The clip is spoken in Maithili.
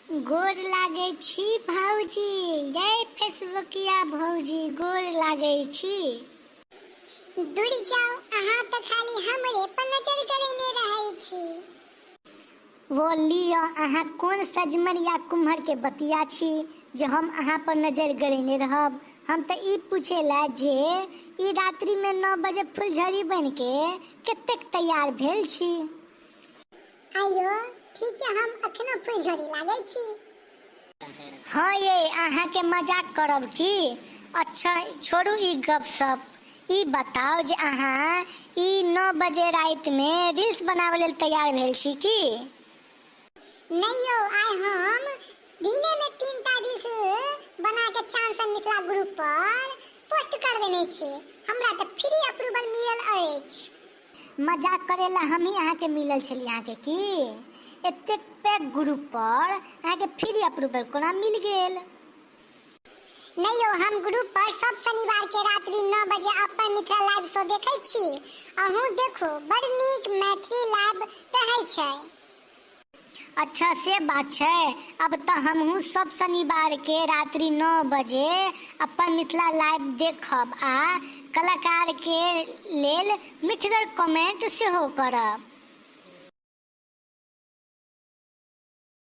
गोर लागै छी भौजी, यै फेसबुकिया भौजी, गोर लागै छी। दूर जाउ, अहाँ तऽ खाली हमरे पर नजर गड़ेने रहै छी। वो लिअ, अहाँ कोन सजमनि या कुम्हर के बतिया छी जे हम अहाँ पर नजरि गड़ेने रहब। हम तऽ ई पूछे लए जे ई रात्रि में 9 बजे फुलझड़ी बनि के कतेक तैयार भेल छी। आइयो ठीक है, हम अखनो फुलझड़ी लागै छी। हाँ ये, अहाँके मजाक करब की? अच्छा छोड़ू ई गप सप, ई बताउ जे अहाँ ई 9 बजे राति में रील्स बनाबऽ लेल तैयार भेल छी की? नहि यौ, आइ हम दिने में 3 टा रील्स बना के चांद मिथिला ग्रुप पर पोस्ट कर देने छी। हमरा तऽ फ्री अप्रूवल मिलल अछि। मजाक करे ला हमही अहाँके मिलल छली अहाँके की? एतेक पैघ ग्रुप पर अहाँके फ्री अप्रूवल कोना मिल गेल? नहि यौ, हम ग्रुप पर सब शनिवार के रात्रि 9 बजे अपन मिथिला लाइव शो देखै छी। अहूँ देखू, बड़ नीक मैथिली लाइव रहै छै। अच्छा से बात छै, अब तऽ हमहूँ सब शनिवार के रात्रि 9 बजे अपन मिथिला लाइव देखब आ कलाकार के लेल मिठगर कमेंट सेहो करब।